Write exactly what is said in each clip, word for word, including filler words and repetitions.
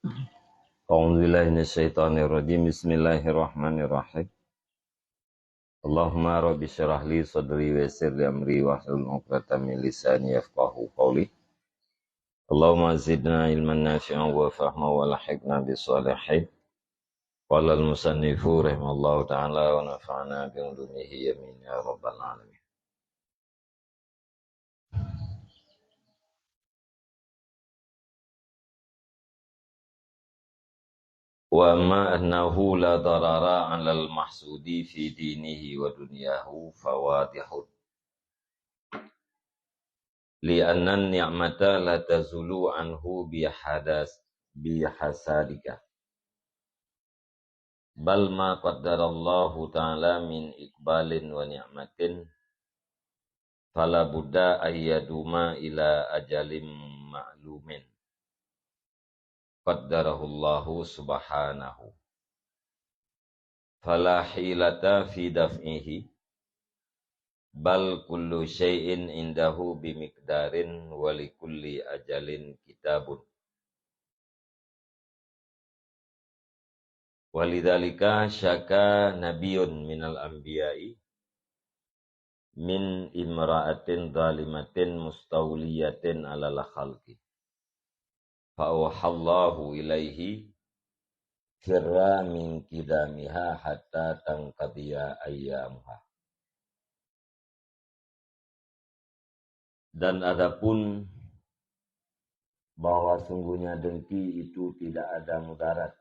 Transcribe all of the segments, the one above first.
أعوذ بالله من الشيطان الرجيم. بسم الله الرحمن الرحيم. اللهم رب اشرح لي صدري ويسر لي أمري واحلل عقدة من لساني يفقهوا قولي. اللهم زدنا علما نافعا وفهما وألحقنا بالصالحين. قال المصنف رحمه الله تعالى ونفعنا بعلومه آمين يا رب العالمين. وأما أنه لا ضرر على المحسود في دينه ودنياه فواضح، لأن النعمة لا تزول عنه بحدث، بحسدك، بل ما قدر الله تعالى من إقبال ونعمة فلا بد أن يدوم إلى أجل معلوم قدره الله سبحانه، فلا حيلة في دفعه، بل كل شيء عنده بمقدار ولكل أجل كتاب. Walidzalika syaka nabiyyun minal anbiya'i min imra'atin zalimatin mustawliyatin alal khalqi. Fa auhallahu ilaihi firra min qidamiha hatta tanqadhiya ayyamuha. Dan adapun bahwa sungguhnya dengki itu tidak ada mudarat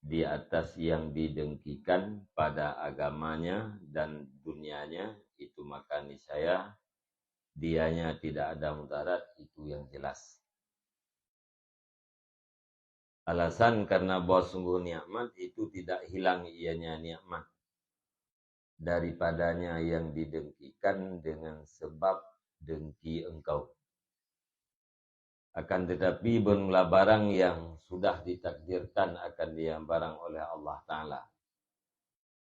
di atas yang didengkikan pada agamanya dan dunianya, itu maka niscaya dianya tidak ada mudarat, itu yang jelas. Alasan karena bahwa sungguh nikmat itu tidak hilang ianya nikmat daripadanya yang didengkikan dengan sebab dengki engkau. Akan tetapi, bermula barang yang sudah ditakdirkan akan dia barang oleh Allah Ta'ala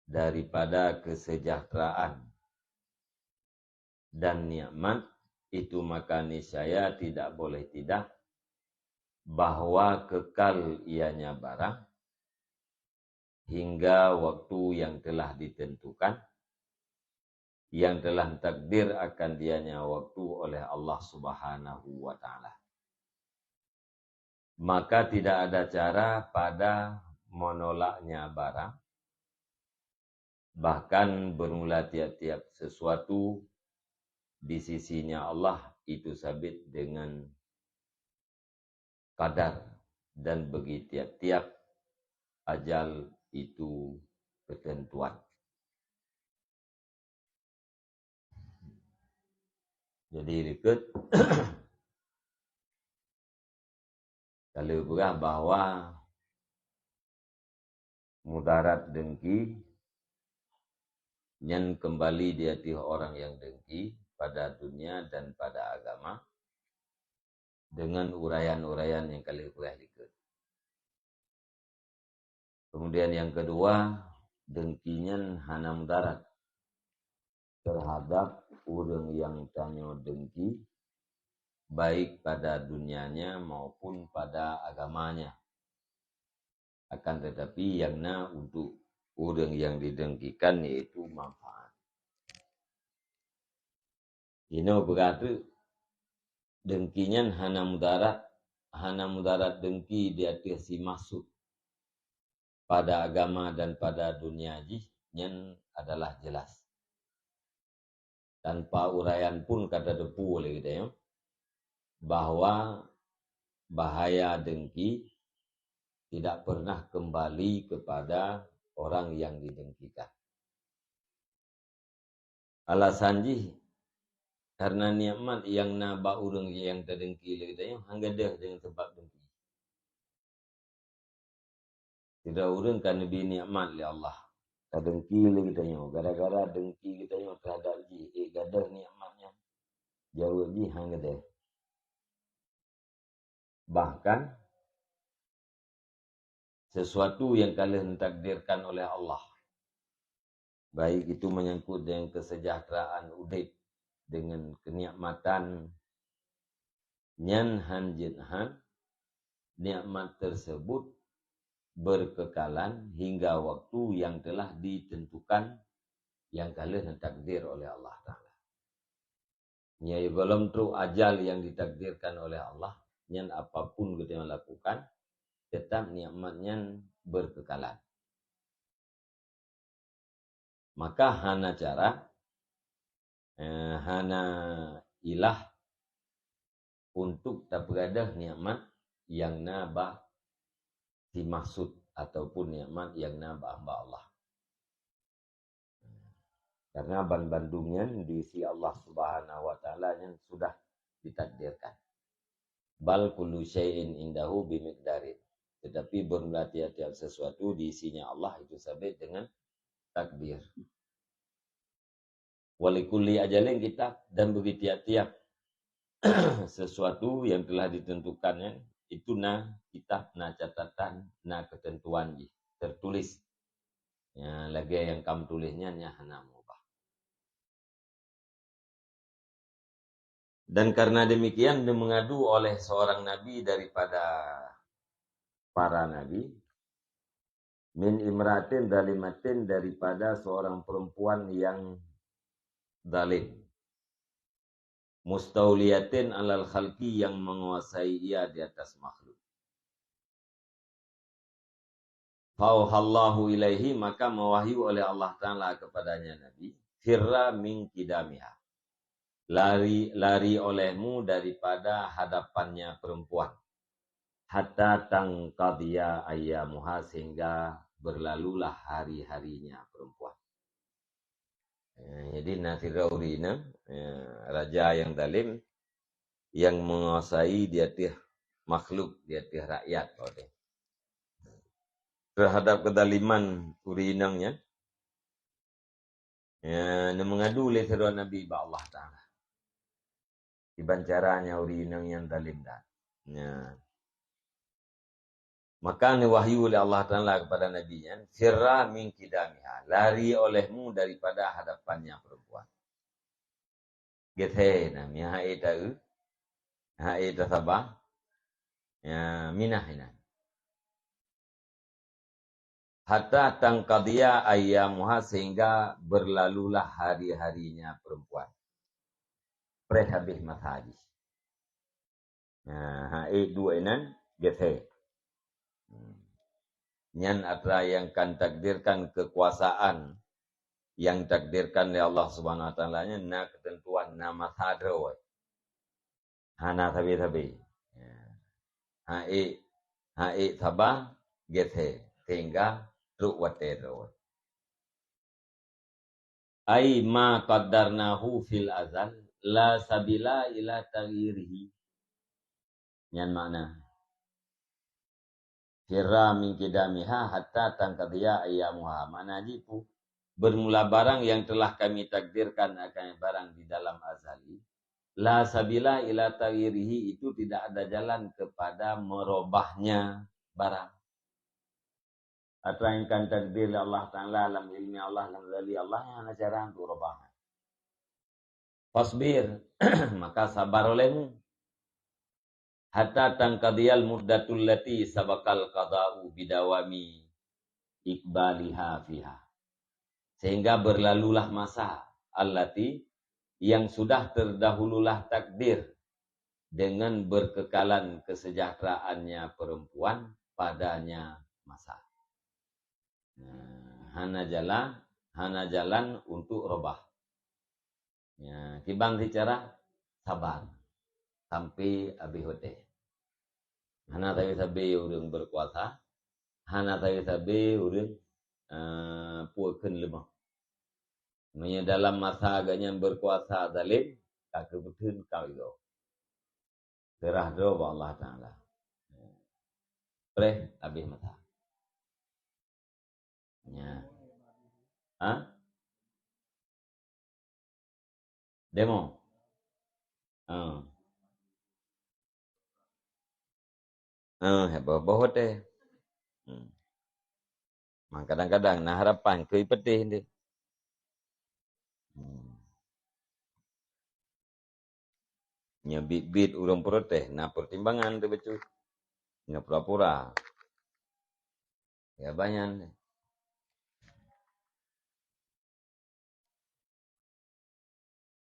daripada kesejahteraan dan nikmat, itu maka niscaya tidak boleh tidak, bahwa kekal ianya barang hingga waktu yang telah ditentukan, yang telah takdir akan dianya waktu oleh Allah Subhanahu wa Ta'ala. Maka tidak ada cara pada menolaknya barang, bahkan bermula tiap-tiap sesuatu di sisinya Allah itu sabit dengan qadar, dan bagi tiap-tiap ajal itu ketentuan. Jadi, likot kalau peugah bahwa mudarat dengki nyan kembali di ateueh orang yang dengki pada dunia dan pada agama, dengan uraian-uraian nyang ka lheueh peugah likot. Kemudian yang kedua, dengki nyan hana mudarat terhadap ureuëng nyang tanyoe dengki, baik pada dunianya maupun pada agamanya. Akan tetapi, nyang na untuk ureuëng nyang didengkikan yaitu manfaat. Inoe peugah teuk, dengki nyan hana mudarat, hana mudarat dengki di ateueh si maksud pada agama dan pada dunia jih, nyan adalah jelas. Tanpa uraian pun ka tateupeue lé geutanyoe bahwa bahaya dengki tidak pernah kembali kepada orang yang didengkikan. Alasan jih, karena nikmat nyang na bak ureuëng nyang tadengki lé geutanyoe han gadôh deungon sabab dengki. Sidroe ureuëng ka neubri nikmat lé Allah, tadengki lé geutanyoe, gara-gara dengki geutanyoe terhadap jih, ék gadôh nikmat nyan? Jaweueb jih han gadôh. Bahkan, sesuatu nyang ka lheueh ditakdirkan oleh Allah, baik itu menyangkut dengan kesejahteraan udeb, dengan kenikmatan, nyan han jeuet han nikmat tersebut berkekalan hingga waktu yang telah ditentukan, yang ka lheueh neutakdir oleh Allah Taala. Nyan, gohlom trok ajal yang ditakdirkan oleh Allah, nyan apapun geutanyoe lakukan, tetap nikmat nyan berkekalan. Maka hana cara, eh, hana ilah untuk tapeugah nikmat nyang na bak si maksud ataupun nikmat nyang na bak hamba Allah. Karena ban-bandum nyan di sisi Allah Subhanahu wa Taala nyan sudah ditakdirkan. "Bal kullu syai'in indahu bimiqdarin." Tetapi bermula tiap-tiap sesuatu di sisinya Allah itu sabit dengan takdir. "Wa likulli ajalin kitab," dan bagi tiap-tiap sesuatu yang telah ditentukannya, itu na kitab, na catatan, na ketentuan jih, tertulis. Ya, lagèe nyang ka meutuléh nyan, nyan hana meurubah. Dan karena demikian, dia mengadu oleh seorang nabi daripada para nabi, "min imra'atin zalimatin," daripada seorang perempuan yang zalim, "mustauliyatin alal khalqi," yang menguasai ia di atas makhluk. "Fauhallahu ilaihi," maka mewahyu oleh Allah Taala kepadanya Nabi, "firra min qidamiha." Lari, lari olehmu daripada hadapannya perempuan. "Hatta tangqadhiya ayyamuha," sehingga berlalulah hari-harinya perempuan. Eh, jadi na sidroe ureueng inong, eh, raja nyang zalim, nyang menguasai di ateueh makhluk, di ateueh rakyat, oh deh. Terhadap kezaliman ureueng inong nyan, ya, na meungadu lé sidroe nabi bak Allah Taala. Kiban cara nyan ureueng inong nyan zalim that. Ya. Maka neuwahyu lé Allah Taala kepada nabi nyan, "Firra min qidamiha," lari olehmu daripada hadapannya perempuan. Gét he na, meunyo han ék ta-eu, han ék tasaba, ya, minah inan. "Hatta tangqadhiya ayyamuha," sehingga berlalulah hari-harinya perempuan. Preh habéh masa jih. Nah, han ék duek inan, gét he. Hmm. Nyan atra nyang ka takdirkan kekuasaan, nyang takdirkan lé Allah Subhanahu wa Taala nyan na ketentuan, na masa droe. Hana sabe-sabe. Ya. Han ék, han ék saba, gét he, sehingga trok watèe droe. "Ai ma qaddarnahu fil azal, la sabila ila taghyirihi." Nyan makna, "Firra min qidamiha hatta tangqadhiya ayyamuha." Makna jih peue? Bermula barang yang telah Kami takdirkan akan barang di dalam azali, la sabila ila taghyirihi, itu tidak ada jalan kepada merubahnya barang. Atra nyang ka takdir lé Allah Taala lam ilmu Allah, lam azali Allah, nyan hana cara untuk rubah. "Fasbir," maka sabar olehmu. "Hatta tangqadhiyal muddatul lati sabaqal qada'u bidawami iqbaliha fiha." Sehingga berlalulah masa, allati, yang sudah terdahululah takdir, dengan berkekalan kesejahteraannya perempuan padanya masa. Nah, hana jalan, hana jalan untuk rubah. Ya, kiban sicara sabar sampai habéh watèe. Hana sabe-sabe ureueng berkuasa, hana sabe-sabe ureueng, eh, peue kheun leumoh. Meunyoe dalam masa geuhnyan berkuasa zalim, ka geupeutheun kawé goe. Seurah droe bak Allah Taala. Preh habéh masa. Nya. Ha? Demo. Ha. Ha, heboh-boh watèe. Hmm. Mang kadang-kadang na harapan keu ipeuteh deh. Hmm. Nyoe biet-biet ureueng protes, na pertimbangan teuh bacut. Ngon pura-pura. Ya, banyak.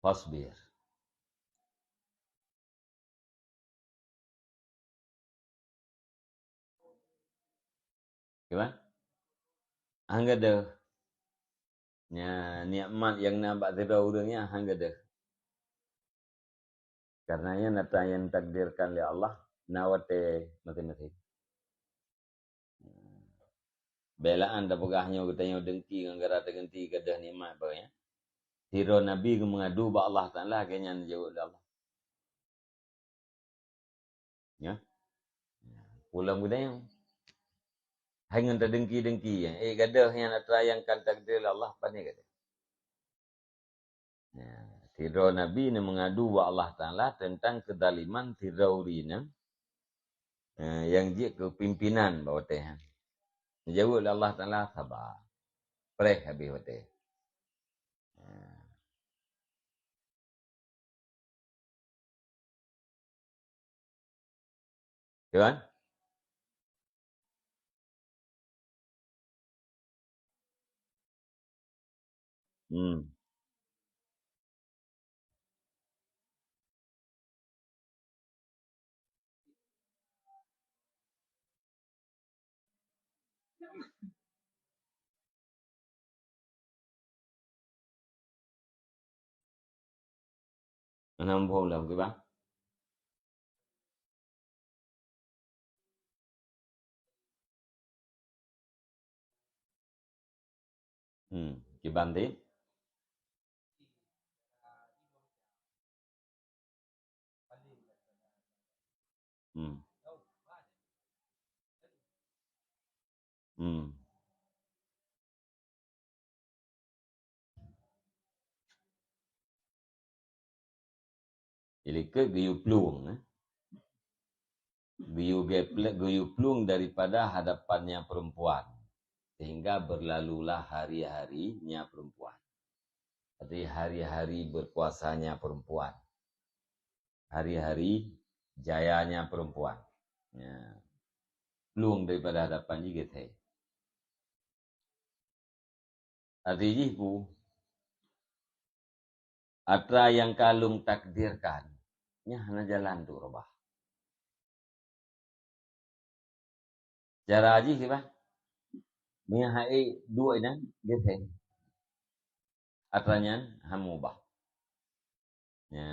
Fasbir. Kiban? Han gadeuh. Nya, nikmat nyang na bak sidroe ureuëng nyan han gadeuh. Karena nyan atra nyang takdirkan lé Allah, na watée maséng-maséng. Beulaan tapeugah nyoe geutanyoe dengki ngon gara teugeunti gadeuh nikmat bak nyan. Sidroe nabi geumeungadu bak Allah Taala, lagée nyan jaweueb lé Allah. Ya. Pulang geutanyoe. Hai ngon tadengki-dengki, eh, gadeuh nyan atra nyang ka takdir lé Allah, pane gadeuh. Ya, sidroe nabi ni meungadu bak Allah Taala teuntang keuzaliman sidroe ureuëng inong, eh, nyang jeuet keu pimpinan bak watée nyan. Jaweueb lé Allah Taala, saba. Preh habéh watée. Ya. Kiban? Hmm. Hana muphom lom, kiban? Hmm, kiban ti? Hmm. Hmm. Jadi ke geuyue plueng, eh. Geuyue geple-, geuyue plueng daripada hadapannya perempuan, sehingga berlalulah hari-harinya perempuan. Jadi hari-hari berkuasanya perempuan. Hari-hari jayanya perempuan. Ya. Plueng daripada hadapan jih geuthe. Arti jih pu, atra nyang ka lôn takdirkan, nyan hana jalan untuk reubah. Cara jih kiban? Meunyoe hai duek inan, geuthe. Atra nyan han meubah. Ya.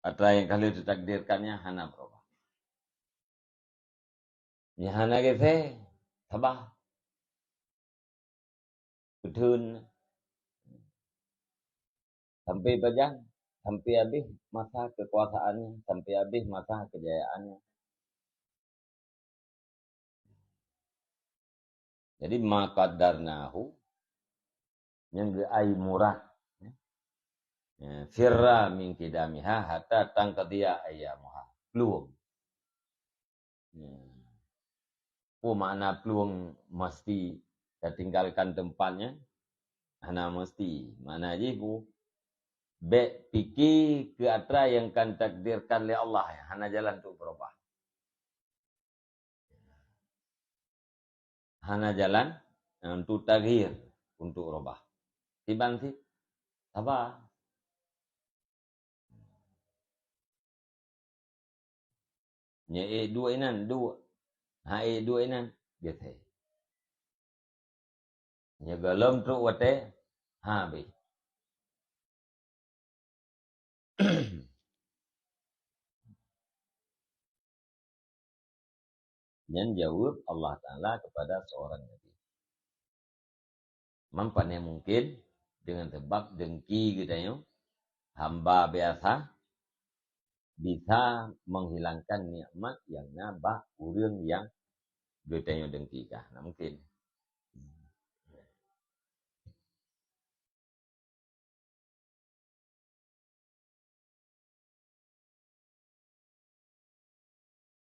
Atra nyang ka lheueh teutakdirkan nyan hana beurubah. Nyang hana geuthe, sabar. Peutheun. Sampai pajan, sampai habéh masa kekuasaannya, sampai habéh masa kejayaannya. Jadi, ma qaddarnahu, nyang geuai murad, ya. Ya, firra min qidamiha hatta tanqadhiya ayyamuha. Plueng. Ya. Peue makna plueng meusti tatinggalkan teumpat nyan? Hana meusti. Makna jih peue? Bék pike keu atra nyang ka takdirkan lé Allah, hana jalan untuk beurubah. Hana jalan, eh, untuk taghyir, untuk rubah. Kiban cit, sabar. Nyoe ék duek inan, duek. Ha ék duek inan, geuthe. Nyoe gohlom trok watée, ha, habéh. Nyan jaweueb Allah Taala kepada seorang nabi. Man pane mungkin dengan sebab dengki geutanyoe, hamba biasa bisa menghilangkan nikmat nyang na bak ureuëng nyang geutanyoe dengki kah? Hana mungkin.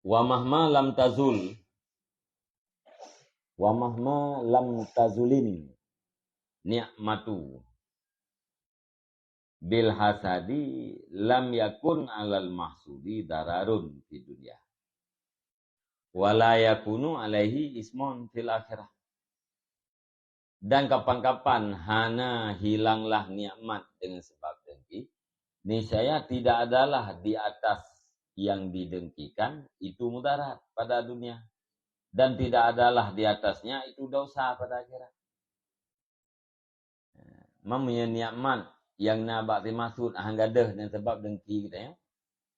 Wa mahma lam tazul, wa mahma lam tazulin ni'matu bil hasadi lam yakun alal mahsudi dararun fid dunya. Wa la yakunu alaihi ismun fil akhirah. Dan kapan-kapan hana hilanglah nikmat dengan sebab dengki, niscaya tidak adalah di atas yang didengkikan itu mudarat pada dunia, dan tidak adalah di atasnya itu dosa pada akhirat. Meunyoe nikmat nyang na bak si maksud hana gadôh dan sebab dengki geutanyoe,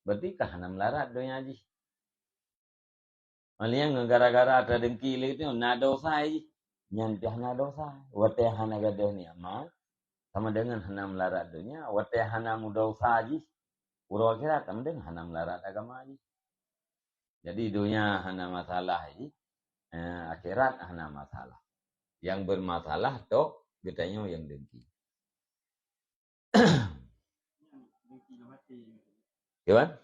berarti ka hana meularat donya jih. Malah nyang gara-gara tadengki lé geutanyoe na dosa jih. Nyan pih hana dosa. Watée hana gadôh nikmat, sama dengan hana meularat donya. Watée hana meudosa jih, uroe akhirat sama dengan hana meularat agama jih. Jadi donya hana masalah jih, eh, akhirat hana masalah. Yang bermasalah tok geutanyoe nyang dengki. Kiban?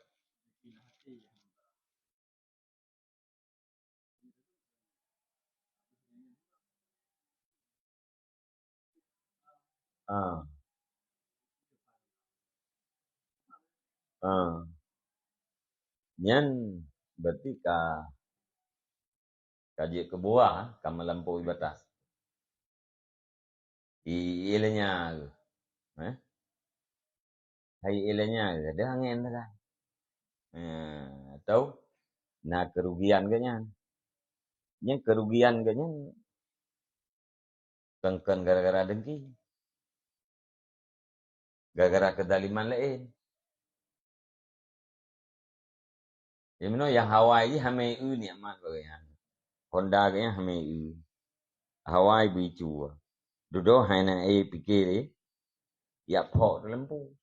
Ah. Ah. Nyan berarti ka, ka jeuet keu buah, ka meulampaui batas. I, i lé nya geuh. Eh? Hai i lé nya geuh, deuh angén teuka. Eh, atau na kerugian geuh nyan. Nyan kerugian geuh nyan kon-kon gara-gara dengki. Gara-gara keuzaliman laén. Di meunoe nyang hawai jih hamé eu nikmat bak gobnyan. Honda gobnyan hamé eu. Hawai beuicu. Dudoe hai na éh pike lé. Jak phok teuleumpu.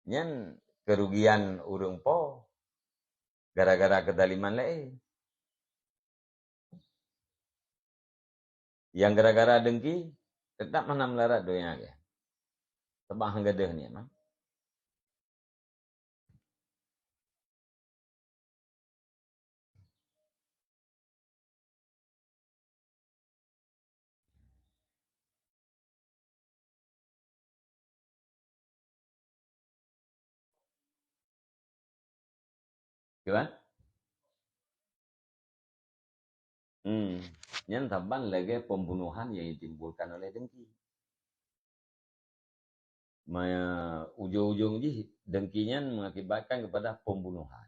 Nyan kerugian ureuëng po gara-gara keuzaliman laén. Nyang gara-gara dengki, teutap hana meularat donya geuh. Sabab hana gadôh nikmat. Kiban? Hmm. Nyan saban lagée pembunuhan yang ditimbulkan oleh dengki. Ma-, ujong-ujong jih dengki nyan mengakibatkan kepada pembunuhan.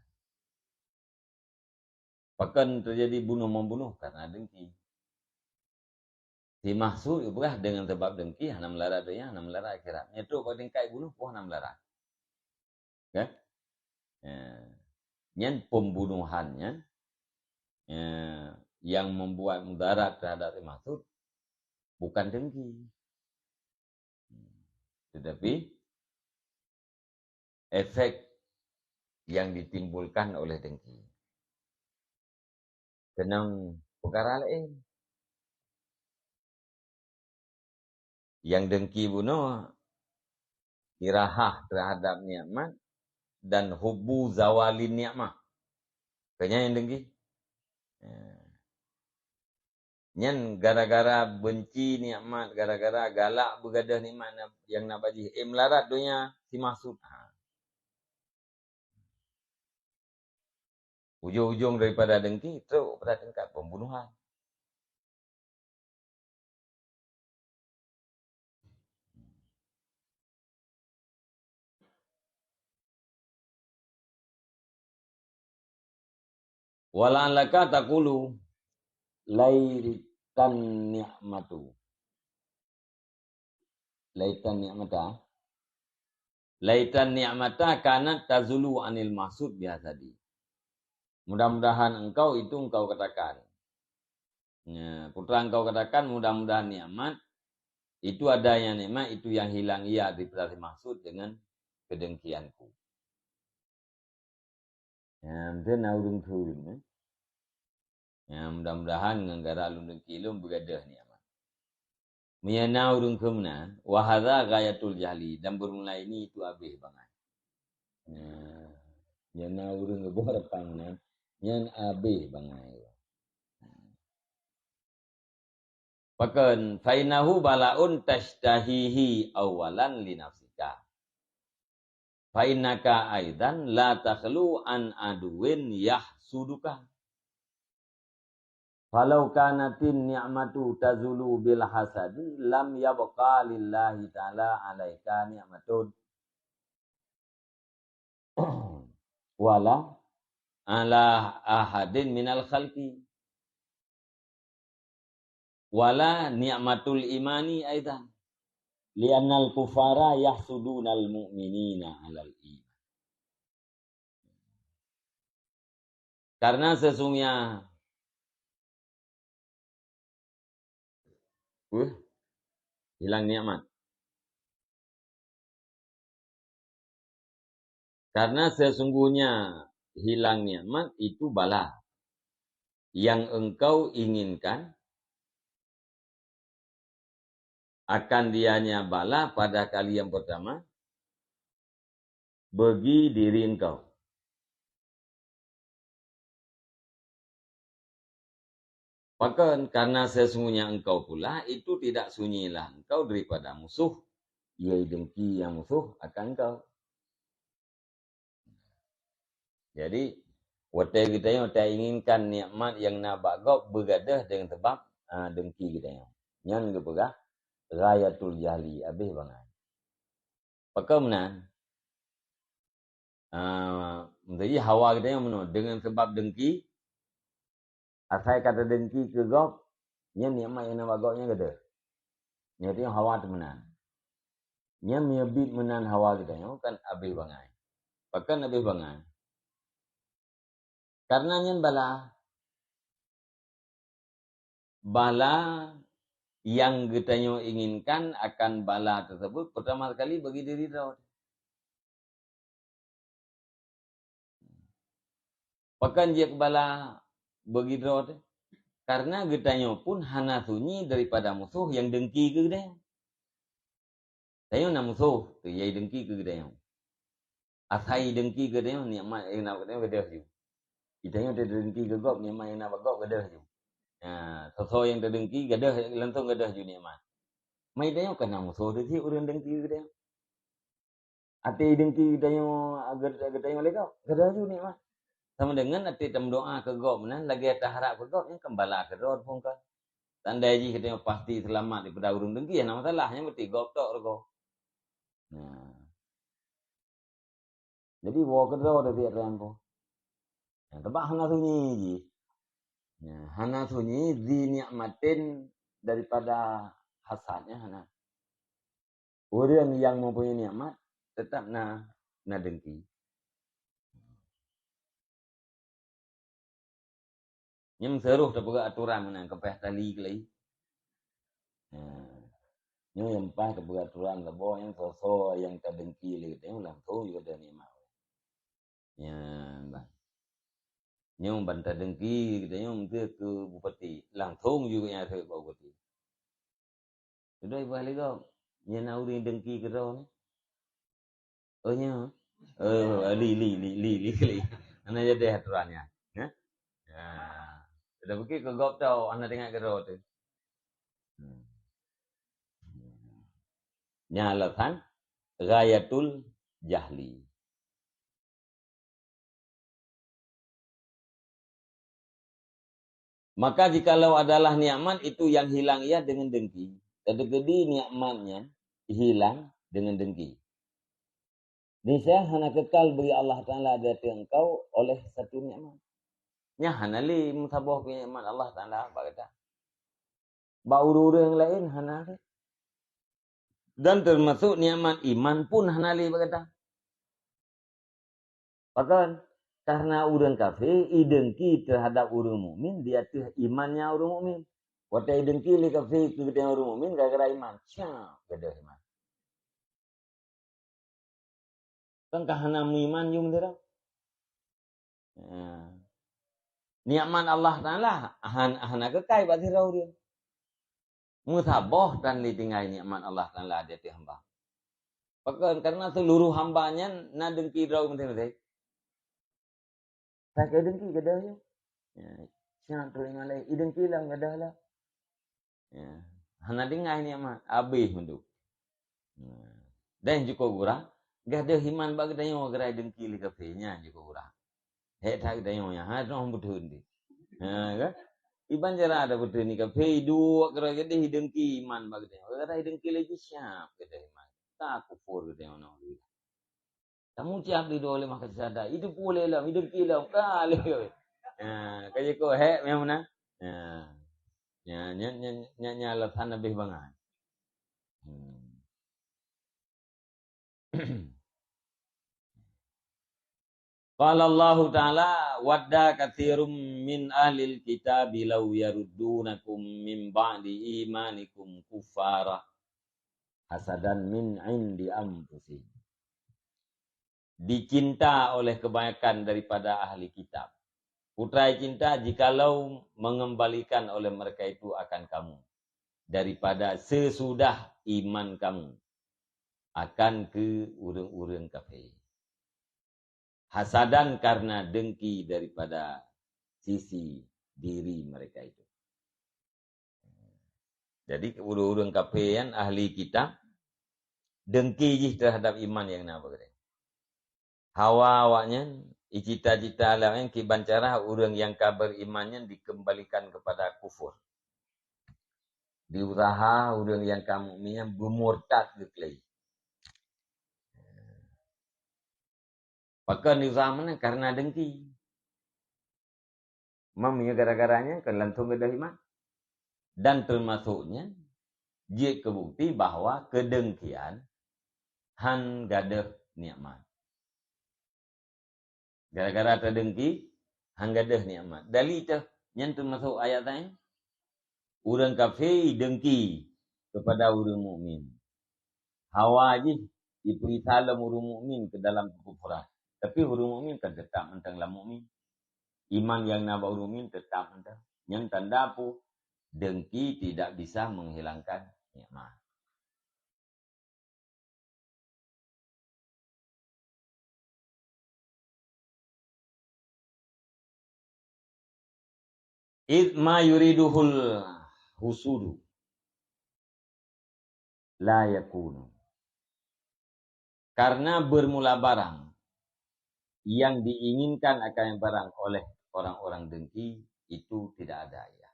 Pakon terjadi bunuh-membunuh? Karena dengki. Si maksud beurah dengan sebab dengki, hana meularat donya, hana meularat akhirat. Nyan trok bak tingkat bunoh, pun hana meularat. Kan? Ya. Nyan pembunuhan nyan, ya, yang membuat mudarat terhadap si maksud bukan dengki. Tetapi efek yang ditimbulkan oleh dengki. Keunong peukara laén. Nyang dengki bunoe, iraha terhadap nikmat dan hubbu zawalin nikmah. Keu nyan nyang dengki. Ya. Nyan gara-gara benci nikmat, gara-gara galak beugadôh nikmat na-, nyang na bak jih. Eh, meularat donya si maksud. Ha. Ujong-ujong daripada dengki, trok pada tingkat pembunuhan. Wa la'allaka taqulu, "Laitan ni'matu." Laitan ni'mata. "Laitan ni'mata kanat tazulu anil mahsud bihasadi." Mudah-mudahan engkau itu engkau katakan. Ya, putra engkau katakan, "Mudah-mudahan nikmat itu adanya nikmat itu yang hilang ia daripada si maksud dengan kedengkianku." Ya, mungkin na ureuëng kheun, eh. Ya, mudah-mudahan ngon gara lôn dengki lôn beugadôh nikmat. Meunyoe na ureuëng kheun meunan, wa hadza ghayatul jahli, dan bermula ini itu abéh bangai. Ya, meunyoe na ureuëng geuboh reupang meunan, nyan abéh bangai. Pakon, "Fa innahu bala'un tashtahihi awwalan li nafsika. Fa innaka aidan la takhlu an aduwin yah-, yahsuduka. Falau kanatin ni'matu tazulu bil hasadi, lam yabqa lillahi ta'ala 'alaika ni'matun, wala 'ala ahadin minal khalqi, wala ni'matul imani aidan, li'annal kufara yahsudunal mu'minina 'alal iman. Karena sesungguhnya, uh, hilang nikmat. Karena sesungguhnya hilang nikmat itu bala yang engkau inginkan akan dianya bala pada kali yang pertama bagi diri engkau. Pakon, karena sesungguhnya engkau pula itu tidak sunyilah engkau daripada musuh, yaitu dengki yang musuh akan engkau. Jadi, watèe geutanyoe tainginkan nikmat nyang na bak gob beugadôh deungon sabab, ah, dengki geutanyoe. Nyan geupeugah ghayatul jahli, abéh bangai. Pakon meunan? Ah, jadi hawa geutanyoe meunoe, deungon sabab dengki, asai ka teudengki keu gob, nyan nikmat nyang na bak gob nyan gadôh. Nyan teuh hawa teuh meunan. Nyan meunyo biet meunan hawa geutanyoe kan abéh bangai. Pakon abéh bangai? Karena nyan bala. Bala yang geutanyoe inginkan akan bala tersebut pertama sekali bagi diri droe. Pakon jeuet bala bagi droe teuh? Karena geutanyoe pun hana sunyi daripada musoh nyang dengki keu geutanyoe. Tanyoe na musoh, teuh, yai dengki keu geutanyoe. Asai dengki keu geutanyoe, nikmat nyang na bak geutanyoe gadôh ju. Geutanyoe teudengki keu gob, nikmat nyang na bak gob gadôh ju. Nah, soe-soe nyang teudengki gadôh, langsong gadôh ju nikmat. Meuitanyoe ka na musoh teuh cit ureueng dengki keu geutanyoe. Até dengki geutanyoe, geu-, geutanyoe lé gob, gadôh ju nikmat. Sama dengan até tameudoa keu gob meunan, lagèe taharap keu gob, nyan kan bala keudroe phon ka. Tandai jih geutanyoe pasti seulamat daripada ureueng dengki, hana masalah, nyang penting gob tok reugoe. Nah. Jadi, woe keudroe teuh tiep-tiep po. Nah, teuma hana sunyi jih. Nah, hana sunyi zi nikmatin daripada hasad, nyan hana. Ureueng nyang mempunyai nikmat tetap na, na dengki. Nyan seuroh tapeugah atoran meunan, ka payah tali keulai. Nah, nyoe nyang paih tapeugah atoran saboh nyang soe-soe nyang tadengki lé geutanyoe langsong ju gadôh nikmat. Nyan ban. Nyoe ban tadengki geutanyoe meunteue keu bupati, langsong ju gobnyan rhot bak bupati. Keudroe bah lé gob, nyan na ureueng dengki keudroe nyoe. Oh, nyoe. Oh, li, li, li, li, li, li. Hana jadi atoran nyan. Ya? Ya. Sudah pikir keu gob tau, hana teuingat keudroe teuh. Hmm. Nyan alasan ghayatul jahli. Maka jikalau adalah nikmat itu yang hilang ia dengan dengki, teukeudi nikmat nyan hilang dengan dengki. Niscaya hana kekal bagi Allah Taala di ateueh engkau oleh satu nikmat. Nyan hana lé meusaboh keu nikmat Allah Taala bak gata. Bak ureueng-ureueng laén hana lé. Dan teumasok nikmat iman pun hana lé bak gata. Pakon? Karena ureueng kafé idengki teuhadap ureueng mukmin di ateueh imannya ureueng mukmin. Watèe idengki lé kafé keu geutanyoe ureueng mukmin gara-gara iman, siap gadôh iman. Kan ka hana meuiman ju meudroe. Ya. Nikmat Allah Taala han-, hana keukai bak sidroe ureueng. Meusaboh tan lé tinggai nikmat Allah Taala di ateueh hamba. Pakon? Karena seluruh hamba nyan na dengki droe maséng-maséng. Ka idengki gadôh ju. Ya, siat trok iman lé, idengki lom gadôh lom. Ya. Hana tinggai nikmat, abéh mandum. Ya. Dan jukôt gura, gadôh iman bak geutanyoe geura idengki lé kafé, nyan jukôt gura. Hek that geutanyoe nyan, ha, droe beutôi deh. Ha, kan? Iban cara ada beutôi ni kafé, iduek keudroe keudeh, idengki iman bak geutanyoe. Kadang idengki laju siap keudeh iman. Ka kufur geutanyoe, naudzubillah. Kamu siap di dua lima kasih sadar. Itu pun lé lom, idengki lom. Ka lé. Ha, ka jiko hek memang meunan. Ha. Nya, nya, nya, nya, nya alasan habéh bangai. Hmm. Qala Allahu Ta'ala, "Wadda katsirum min ahlil kitabi law yaruddunakum min ba'di imanikum kuffara hasadan min indi anfusihim." Dicinta oleh kebanyakan daripada ahli kitab. Putra cinta jikalau mengembalikan oleh mereka itu akan kamu daripada sesudah iman kamu akan ke ureuëng-ureuëng kafé. Hasadan, karena dengki daripada sisi diri mereka itu. Jadi, ureuëng-ureuëng kafé nyan ahli kitab, dengki jih terhadap iman nyang na bak geutanyoe. Hawa awaknyan, cita-cita awaknyan kiban cara ureuëng nyang ka beriman nyan dikembalikan kepada kufur. Diusaha ureuëng nyang ka mukmin nyan beumurtad geuklei. Pakon diusaha meunan? Karena dengki. Meunyoe gara-gara nyan kan langsung gadôh iman. Dan termasuknya jeuet keu bukti bahwa keudengkian han gadôh nikmat. Gara-gara teudengki, han gadôh nikmat. Dali teuh, nyan teumasok ayat laén. Ureuëng kafé dengki kepada ureuëng mukmin. Hawa jih jipeugisa lom ureuëng mukmin ke dalam kekufuran. Tapi ureuëng mukmin kan tetap mantong lam mukmin. Iman nyang na bak ureuëng mukmin tetap mantong. Nyan tanda peue? Dengki tidak bisa menghilangkan nikmat. "Id ma yuriduhul husudu la yakunu." Karena bermula barang yang diinginkan akan barang oleh orang-orang dengki itu tidak ada, ya.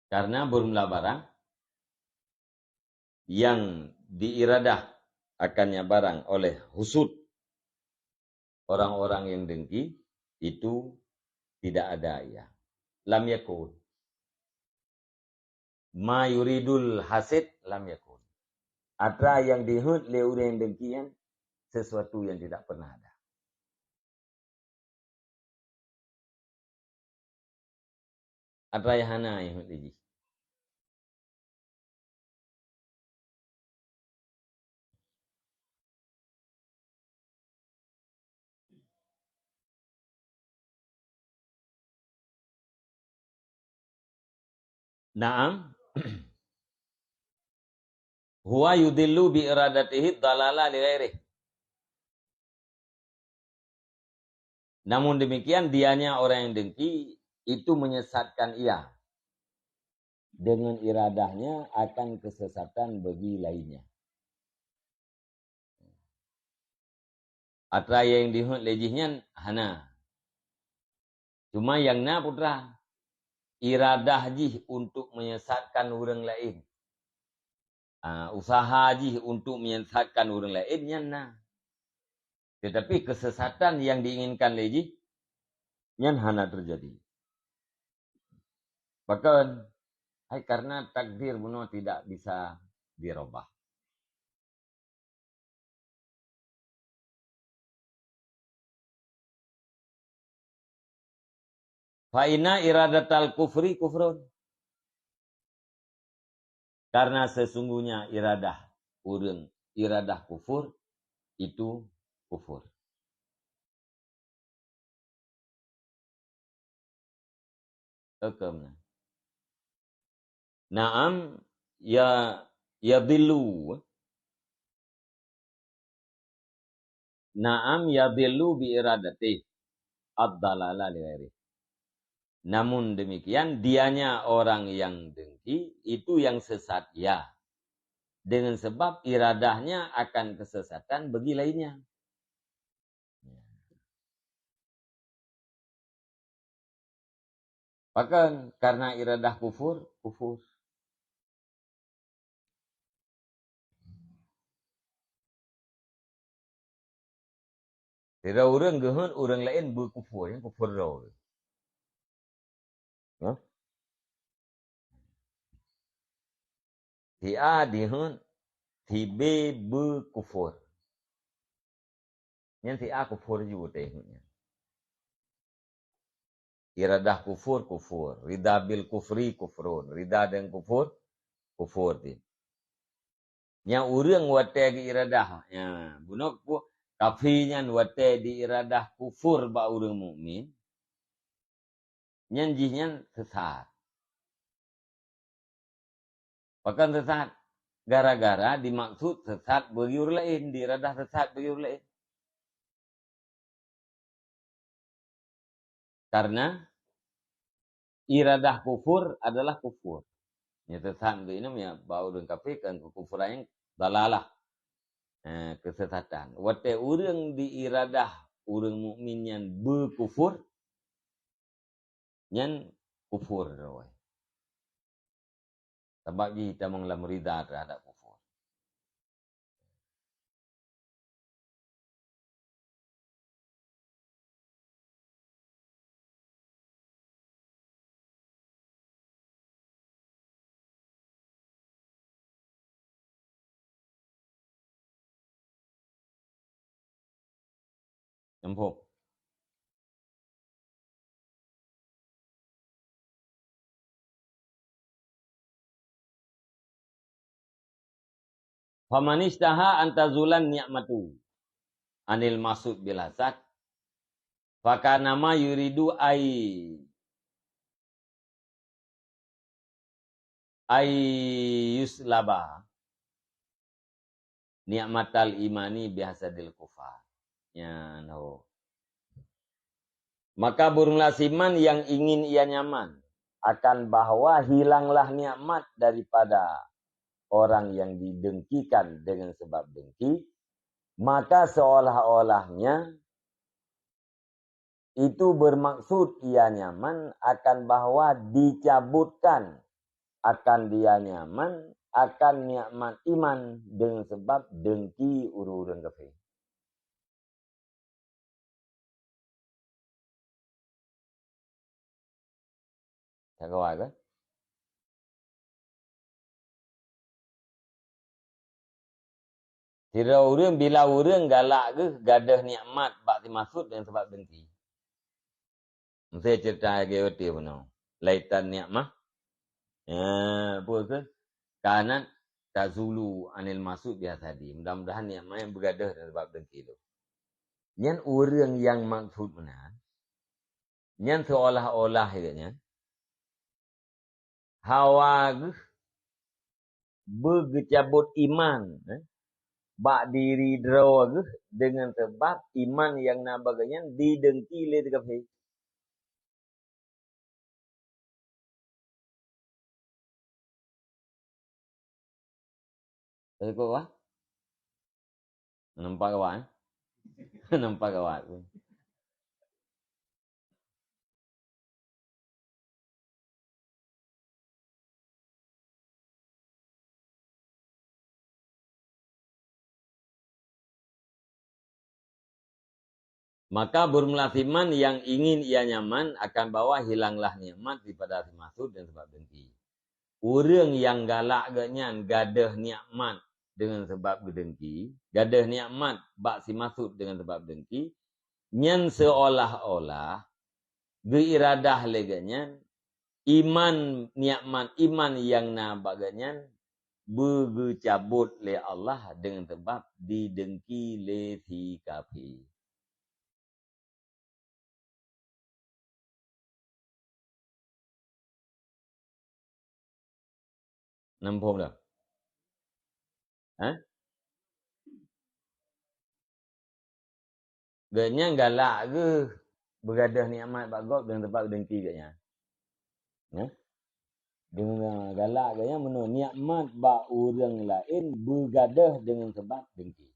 Karena bermula barang yang diiradah akannya barang oleh husud orang-orang yang dengki, itu tidak ada ia. Lam yakun. Ma yuridul hasid lam yakun. Atra yang diheuet lé ureuëng dengki nyan sesuatu yang tidak pernah ada. Atra nyang hana jih. Naam. Huwa yudillu bi iradatihi dalala li ghairih. Namun demikian, dianya orang yang dengki itu menyesatkan ia dengan iradahnya akan kesesatan bagi lainnya. Atra nyang diheuet lé jih nyan hana. Cuma nyang na putra, iradah jih untuk menyesatkan ureuëng laén. Ah, usaha jih untuk menyesatkan ureuëng laén nyan na. Tetapi kesesatan yang diinginkan lé jih nyan hana terjadi. Pakon? Hai, karena takdir bunoe tidak bisa dirubah. Fa inna iradatal kufri kufrun. Karena sesungguhnya iradah ureuëng, iradah kufur itu kufur. Oke, meunan. Naam, ya, yadillu. Naam, yadillu bi iradati ad-dalala li ghairi. Namun demikian, dianya orang yang dengki, itu yang sesat, ya. dengan sebab iradahnya akan kesesatan bagi lainnya. Pakon? Karena iradah kufur, kufur. Sidroe ureuëng geuheuet ureuëng laén beukufur, nyan kufur droe. Hah? Si A diheuet, si B beukufur. Nyan si A kufur ju teuh nyan. Iradah kufur, kufur. Ridha bil kufri, kufrun. Ridha dengan kufur, kufur teuh. Nyan ureuëng watée geuiradah. Ya, bunoe kufur. Kafé nyan watée diiradah kufur bak ureuëng mukmin, nyan jih nyan sesat. Pakon sesat? Gara-gara dimaksud sesat bagi ureuëng laén, diiradah sesat bagi ureuëng laén. Karena iradah kufur adalah kufur. Nyan sesat untuk inum ya, bak ureuëng kafé kan kekufuran nyang dalalah. Eh, kesesatan. Watée ureuëng diiradah ureuëng mukmin nyan beukufur, nyan kufur droe. Sabab jih tamong lam ridha terhadap kufur. Nyambung. Faman isytaha an tazulan ni'matu anil maqsud bil hasad, fakanama yuridu ay, ay yuslaba ni'matal imani bihasadil kufar. Nyan ho. Maka beureulah siman yang ingin ia nyaman akan bahwa hilanglah nikmat daripada orang yang didengkikan dengan sebab dengki, maka seolah-olahnya itu bermaksud ia nyaman akan bahwa dicabutkan akan dia nyaman akan nikmat iman dengan sebab dengki ureuëng-ureuëng kafé. Ka gawat kan? Sidroe ureuëng bila ureuëng galak geuh gadôh nikmat bak simaksud dengan sebab dengki. Meusti cerita lagée watée bunoe. Laitan nikmah. Ya, apa ke? Kanat tazulu anil maqsud bihasadi. Mudah-mudahan nikmat yang beugadôh dan sebab dengki tu. Nyan ureuëng nyang maksud meunan. Nyan seolah-olah geuh nyan hawa geuh beugeucabot iman, eh, bak diri droe geuh deungon sabab iman nyang na bak geuh nyan didengki lé kafé. Ka jeuet keu awak? Nampak awak, eh? Nampak awak. Maka beureulah siman nyang ingin ia nyaman akan bahwa hilanglah nikmat daripada simaksud dan sebab dengki. Ureuëng nyang galak geuh nyan gadôh nikmat deungon sabab geudengki, gadôh nikmat bak simaksud deungon sabab dengki, nyan seolah-olah geuiradah lé geuh nyan iman, nikmat iman nyang na bak geuh nyan beugeucabot lé Allah deungon sabab didengki lé si kafé. Nampak dah? Hah? Geuh nyan galak geuh beugadôh nikmat bak gob deungon sabab dengki geuh nyan. Hah? Deungon galak geuh nyan meunoe, nikmat bak ureuëng laén beugadôh deungon sabab dengki.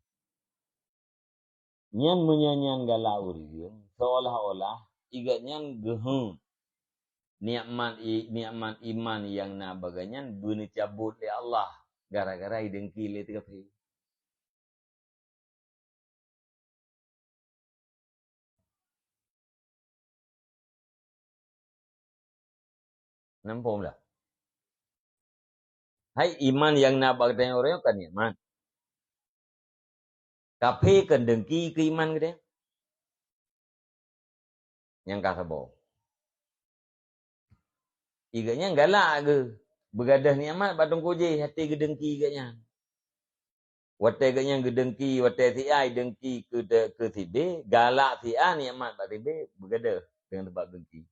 Nyan meunyoe nyan galak ureuëng, seolah-olah i gobnyan geuheuet nikmat i-, nikmat iman nyang na bak gobnyan beuneucabot lé Allah gara-gara idengki lé teukaphé. Nampak dah? Hai, iman nyang na bak geutanyoe uroe nyoe kan nikmat. Kaphé kan dengki keu iman geutanyoe. Nyang ka saboh. I gobnyan galak geuh beugadôh nikmat bak teungku jéh, até geudengki gobnyan. Watée gobnyan geudengki, watée si A idengki keu, keu si B, galak si A nikmat bak si B beugadôh deungon sabab dengki.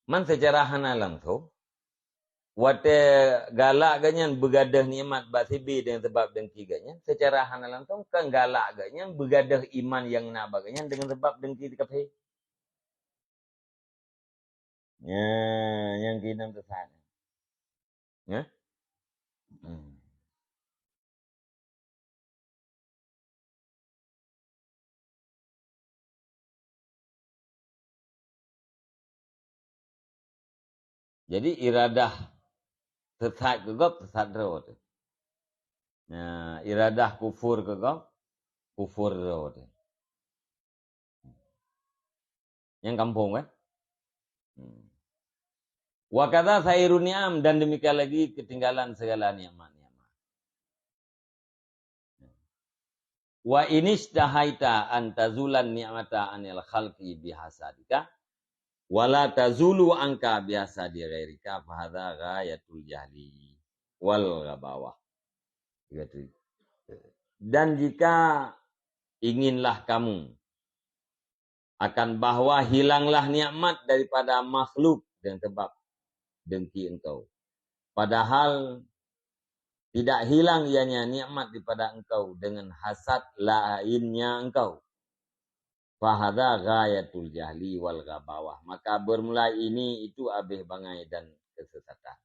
Man seucara hana langsông, watée galak gobnyan beugadôh nikmat bak si B deungon sabab dengki gobnyan, seucara hana langsông kan galak gobnyan beugadôh iman nyang na bak gobnyan deungon sabab dengki teukaphé. Nya, nyang keunan teusat. Nya? Hmm. Jadi, iradah sesat keu gob, sesat droe teuh. Nah, iradah kufur keu gob, kufur droe teuh. Nyang kampung kan? Hmm. Wa kadza sairu ni'am, dan demikian lagi ketinggalan segala nikmat-nikmat. Wa inishtahaita an tazulan ni'mata anil khalqi bihasadika, wa la tazulu anka bihasadi ghairika, fahadza ghayatul jahli wal ghabawah. Dan jika inginlah kamu akan bahwa hilanglah nikmat daripada makhluk dengan sebab dengki engkau. Padahal tidak hilang ianya nikmat daripada engkau dengan hasad lainnya engkau. Fahadza ghayatul jahli wal ghabawah. Maka bermula ini itu abéh bangai dan kesesatan.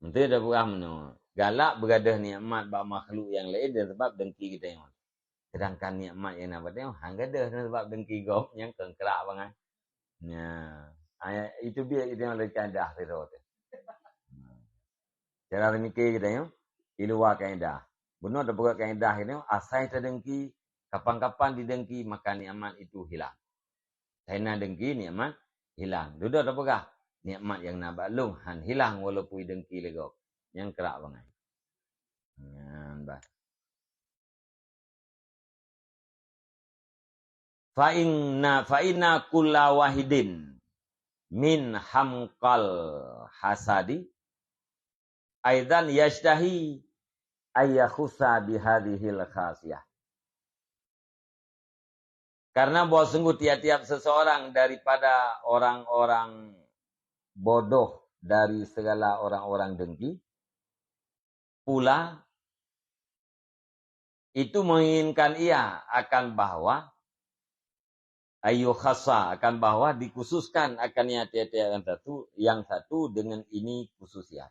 Meuntui tapeugah meunoe, galak beugadôh nikmat bak makhluk nyang laén dan sabab dengki geutanyoe. Sedangkan nikmat nyang na bak tanyoe han gadôh dan sabab dengki gob nyang keuneuk krak bangai. Nya, ayat itu biet geutanyoe lé kaidah sidroe teuh. Cara pemikir geutanyoe i luwa kaidah. Bunoe tapeugah kaidah geutanyoe, asai tadengki, kapan-kapan didengki, maka nikmat itu hilang. Hai na dengki nikmat hilang. Dudoe tapeugah, nikmat nyang na bak lôn han hilang walaupun idengki lé gob. Nyang krak bangai. Nyan bah. Fa inna, fa inna kulla wahidin min hamqal hasadi aidan yashtahi ayyakhusa bihadhil khasiyah. Karena bahwa sungguh tiap-tiap seseorang daripada orang-orang bodoh dari segala orang-orang dengki, pula itu menginginkan ia akan bahwa ayu khasa, akan bahwa dikhususkan akan yang tiap-tiap yang satu, yang satu dengan ini khususiat.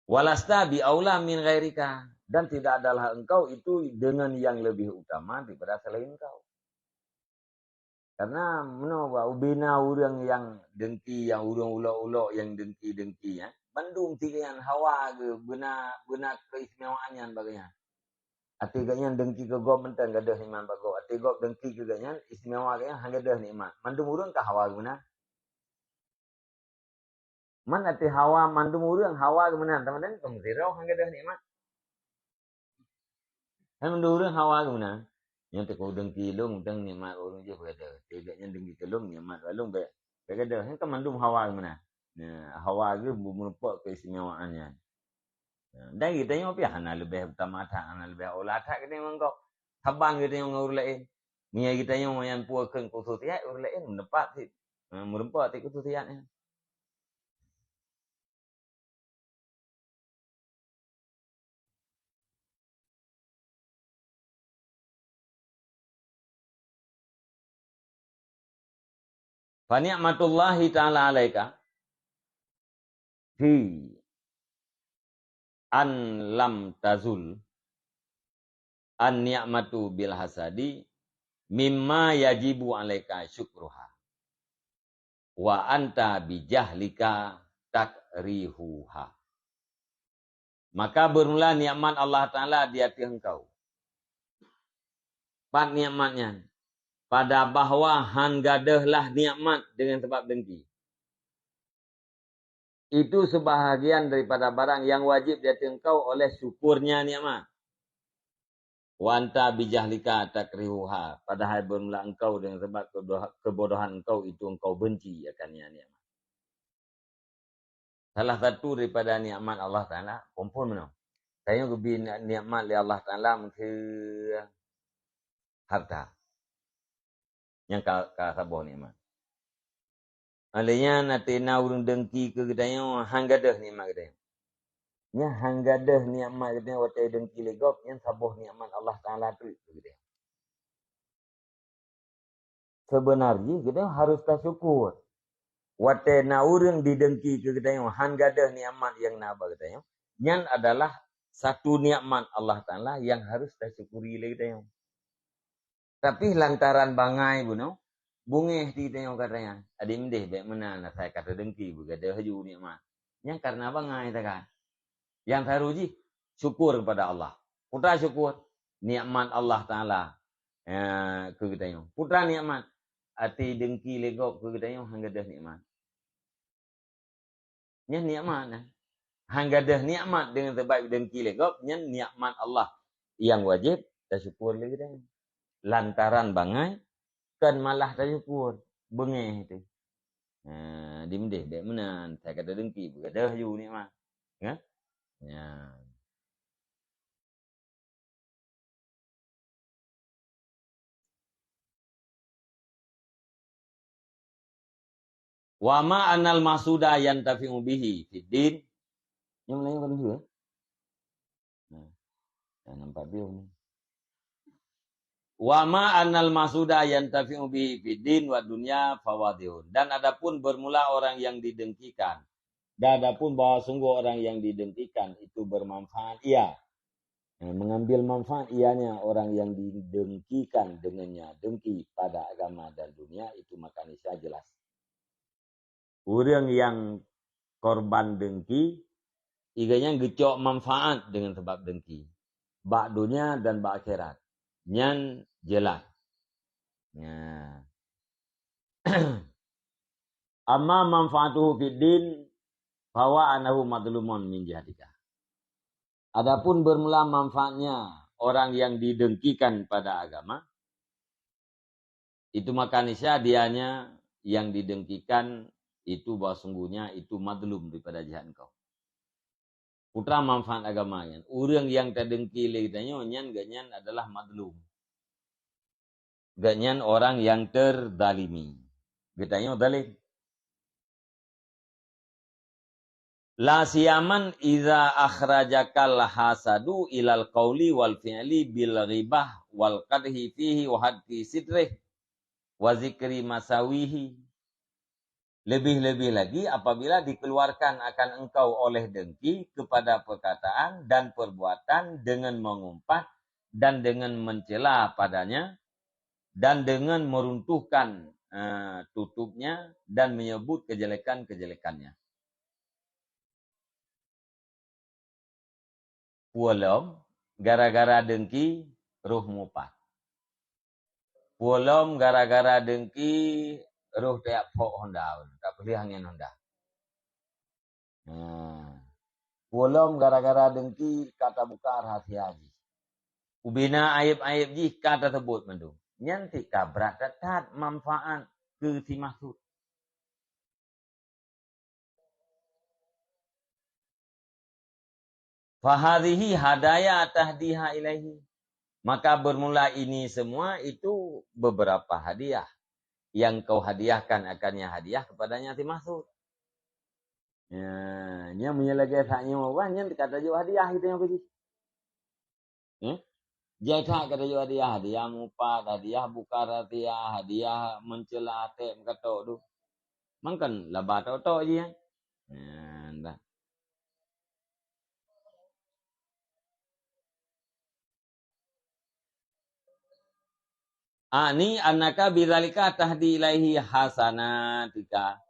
Walasta bi aula min ghairika, dan tidak adalah engkau itu dengan yang lebih utama daripada selain engkau. Karena meunoe bak ubena ureuëng nyang dengki, nyang ureuëng ulok-ulok nyang dengki-dengki, ya. Bandum tiga nyan hawa geuh beuna, beuna keistimewaan nyan bak gobnyan. Até gobnyan dengki keu gob mantong gadôh nikmat bak gob. Até gob dengki keu gobnyan, istimewa gobnyan han gadôh nikmat. Mandum ureuëng ka hawa geuh meunan. Man até hawa mandum ureuëng hawa geuh meunan, teuma dan keu meusidroe han gadôh nikmat. Kan mandum ureuëng hawa geuh meunan. Nyang teuka dengki lôn, deng nikmat ureuëng jih beugadôh. Até gobnyan dengki keu lôn, nikmat bak lôn bèk, bèk gadôh. Nyan kan mandum hawa geuh meunan. Nah, hawa geuh meureumpok keistimewaan nyan. Dan geutanyoe pih hana leubeh utama that, hana leubeh aula that geutanyoe ngon gob. Saban geutanyoe ngon ureuëng laén. Meunyoe geutanyoe nyan peue kheun khususiat, ureuëng laén meuneupah cit, eh, meureumpok cit khususiat nyan. Fa ni'matullahi ta'ala 'alaika fi an lam tazul an ni'matu bil hasadi mimma yajibu 'alaika syukruha wa anta bijahlika takrihuha. Maka bermula nikmat Allah Taala di ateueh engkau. Pat nikmat nyan? Pada bahwa han gadôh lah nikmat dengan sebab dengki. Itu sebahagian daripada barang yang wajib di ateueh engkau oleh syukurnya nikmat. Wa anta bijahlika takrihuha, padahai bermula engkau dengan sebab kebodoh-, kebodohan engkau itu engkau benci akan nikmat. Salah satu daripada nikmat Allah Taala, phôn-phôn meunoe. Tanyoe geubri nikmat lé Allah Taala meusti harta. Nyang ka, ka saboh nikmat. Oleh nyan, até na ureuëng dengki keu geutanyoe, han gadôh nikmat geutanyoe. Nyan han gadôh nikmat geutanyoe watée dengki lé gob, nyan saboh nikmat Allah Taala treuk keu geutanyoe. Seubeuna jih geutanyoe harôh tasyukur. Watée na ureuëng didengki keu geutanyoe, han gadôh nikmat nyang na bak geutanyoe, nyan adalah satu nikmat Allah Taala nyang harôh tasyukuri lé geutanyoe. Tapi lantaran bangai bunoe, beungéh di tanyoe katanya. Adik mendeh bék meunan asai ka teudengki beugadôh laju nikmat. Nyang karena bangai takan. Nyang taru jih syukur kepada Allah. Peue ta syukur? Nikmat Allah Taala, eh, keu geutanyoe. Peue ta nikmat? Até dengki lé gob keu geutanyoe han gadôh nikmat. Nyan nikmat nah. Han gadôh nikmat dengan sebab dengki lé gob, nyan nikmat Allah nyang wajéb tasyukur lé geutanyoe. Lantaran bangai, kon malah tasyukur, beungéh teuh. Ha, di mendeh bék meunan, asai ka teudengki beugadôh laju nikmat. Nyan. Nyan. Wa ma annal maqsuda yantafi'u bihi fid din. Nyang laén bukan dia. Nah, dah nampak dia ni. Wa ma annal maqsuda yantafi'u bihi fid din wa dunya fawadihun. Dan adapun bermula orang yang didengkikan, dan adapun bahwa sungguh orang yang didengkikan itu bermanfaat, iya. Eh, mengambil manfaat ianya orang yang didengkikan dengannya dengki pada agama dan dunia itu maka niscaya jelas. Ureuëng nyang korban dengki, iga nyan geucok manfaat dengan sebab dengki. Bak dunia dan bak akhirat. Nyan jelas. Nah. Amma manfaatuhu fid din, fahuwa annahu madlumun min jihatika. Adapun bermula manfaatnya orang yang didengkikan pada agama, itu maka niscaya dianya yang didengkikan itu bahwa sungguhnya itu madlum daripada jihad engkau. Peue ta manfaat agama nyan? Ureuëng nyang tadengki lé geutanyoe nyan geuhnyan adalah madlum. Geuhnyan orang nyang terzalimi. Geutanyoe zalim. La siyaman iza akhrajakal hasadu ilal qauli wal fi'li bil ghibah wal qadhi fihi wa hadki sitrih wa zikri masawihi. Lebih-lebih lagi apabila dikeluarkan akan engkau oleh dengki kepada perkataan dan perbuatan dengan mengumpat dan dengan mencela padanya dan dengan meruntuhkan, eh, tutupnya dan menyebut kejelekan-kejelekannya. Peue lom gara-gara dengki roh mupat. Peue lom gara-gara dengki roh tajak phok honda, tapeuleueh angén honda. Nah, peue lom gara-gara dengki ka tabuka rahasia jih. Ubena aéb-aéb jih ka taseubut mandum. Nyan cit ka brat that-that manfaat keu si maksud. Fahadhihi hadaya tahdiha ilaihi. Maka bermula ini semua itu beberapa hadiah yang kau hadiahkan akannya hadiah kepadanya si maksud. Ya, nya meunyoe lagée sak nyoe, wah, nyan ka tajok hadiah geutanyoe keu jih. Eh? Jai that ka tajok hadiah, hadiah mupat, hadiah buka rahasia, hadiah mencela até meukatok tu. Kan laba tok-tok jih, ya. Nyan bah. A'ni annaka bidzalika tahdi ilaihi hasanatika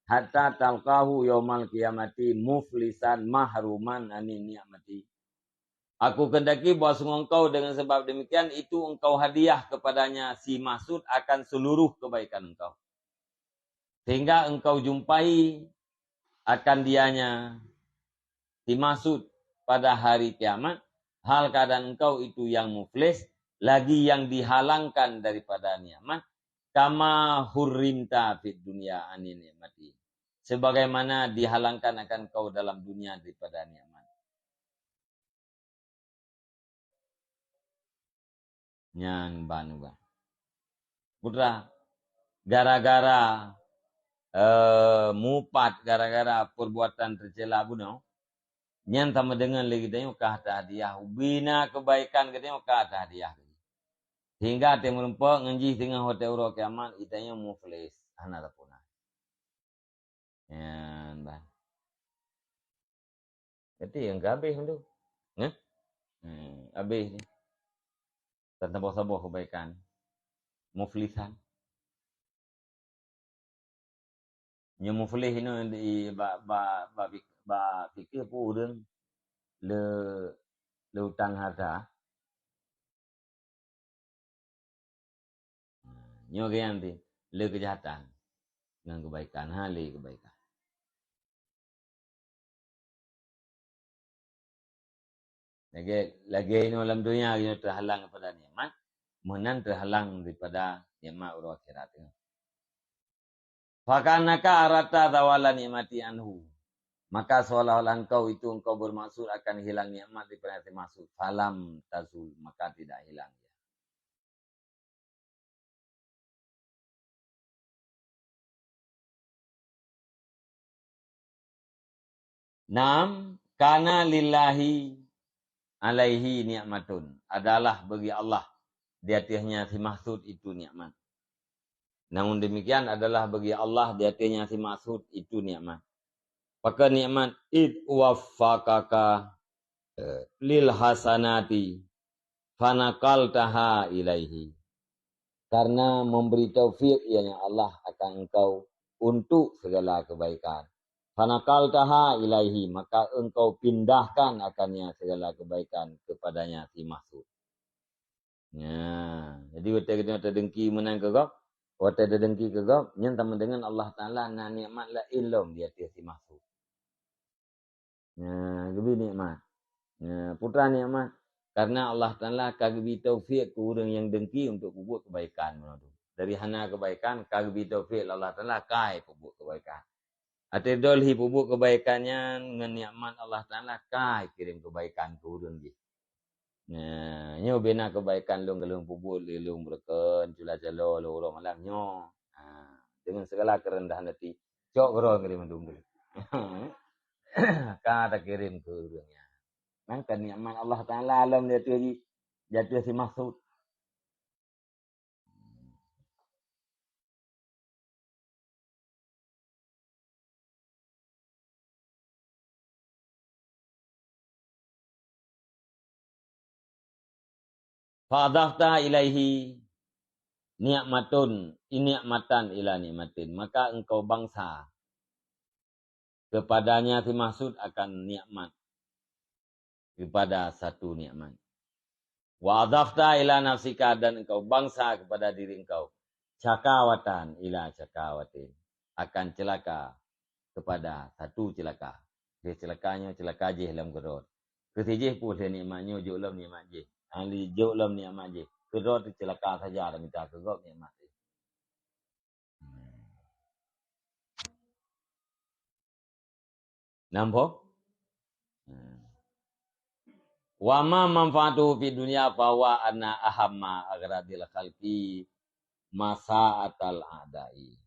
hatta talqahu yaumal qiyamati muflisan mahruman anin ni'mati. Aku kehendaki bahwasungguh engkau dengan sebab demikian itu engkau hadiah kepadanya si maksud akan seluruh kebaikan engkau. Sehingga engkau jumpai akan dianya si maksud pada hari kiamat, hal keadaan engkau itu yang muflis, lagi yang dihalangkan daripada nikmat, kama hurrimta fid dunya anin nikmati. Sebagaimana dihalangkan akan engkau dalam dunia daripada nikmat. Nyan ban ubat. Putra, gara-gara, eh, mupat, gara-gara perbuatan tercela bunoe, nyan sama dengan lé geutanyoe ka tahadiah. Ubena kebaikan geutanyoe ka tahadiah. Sehingga até meurumpok ngon jih teungoh watée uroe kiamat, geutanyoe muflis, hana tapuna. Nyan bah. Berarti nyang ka habéh tu. Neh? Hmm, habéh ni. Tan saboh-saboh kebaikan. Muflisan. Nyoe muflis inoe di ba, ba, ba, ba fikir pun ureuëng le, le utang harta. Nyoe geuh nyan ti, le keujahatan ngon keubaikan, ha le keubaikan. Lagée, lagée inoe lam donya nyoe teuhalang daripada nikmat, meunan teuhalang daripada nikmat uroe akhirat nyoe. Faka'annaka aradta zawala nikmati anhu. Maka seolah-olah engkau itu engkau bermaksud akan hilang nikmat daripada yang dimaksud. Falam tazul, maka tidak hilang ia. Naam, kana lillahi alaihi ni'matun, adalah bagi Allah di atasnya si maksud itu nikmat. Namun demikian adalah bagi Allah di atasnya si maksud itu nikmat. Pakon nikmat? Id waffaqaka, eh, lil hasanati fanaqaltaha ilaihi. Karena memberi taufik ianya Allah akan engkau untuk segala kebaikan. Fanaqaltaha ilaihi, maka engkau pindahkan akannya segala kebaikan kepadanya si maksud. Nah, jadi watée geutanyoe tadengki meunan keu gob, watée tadengki keu gob, nyan sama dengan Allah Taala na nikmat laén lom di ateueh si maksud. Nah, geubri nikmat. Nah, putra nikmat. Karena Allah Taala ka geubri taufik keu ureuëng nyang dengki untuk peubuet kebaikan. Dari hana kebaikan, ka geubri taufik lé Allah Taala kai peubuet kebaikan. Ateueh dolhi peubuet kebaikan nyan ngon nikmat Allah Taala kai kirém kebaikan keu ureuëng jih. Nah, nyoe bina kebaikan lôn ka lôn peubuet lé lôn beureukan, cula calo lôn uroe malam nyoe. Ha, dengan segala kerendahan hati, cok keudroe ngon mandum tu. Ka takirém keu ureuëng nyan. Nyan kan nikmat Allah Taala lom di ateueh jih, di ateueh si maksud. Fa adhafta ilaihi ni'matun, ni'matan ila ni'matin, maka engkau bangsa kepadanya si maksud akan nikmat, kepada satu nikmat. Wa adhafta ila nafsika, dan engkau bangsa kepada diri engkau, syakawatan ila syakawatin, akan celaka kepada satu celaka. Jih celaka nyoe celaka jih lam keudroe. Keu si jih pun lé nikmat nyoe jok lom nikmat jih. Ahli jok lom nikmat jih. Keudroe teuh celaka saja dah mita keu gob nikmat jih. Nampak? Wa ma manfaatuhu fid dunya fa huwa anna ahamma aghradil khalqi masa'atal a'da'i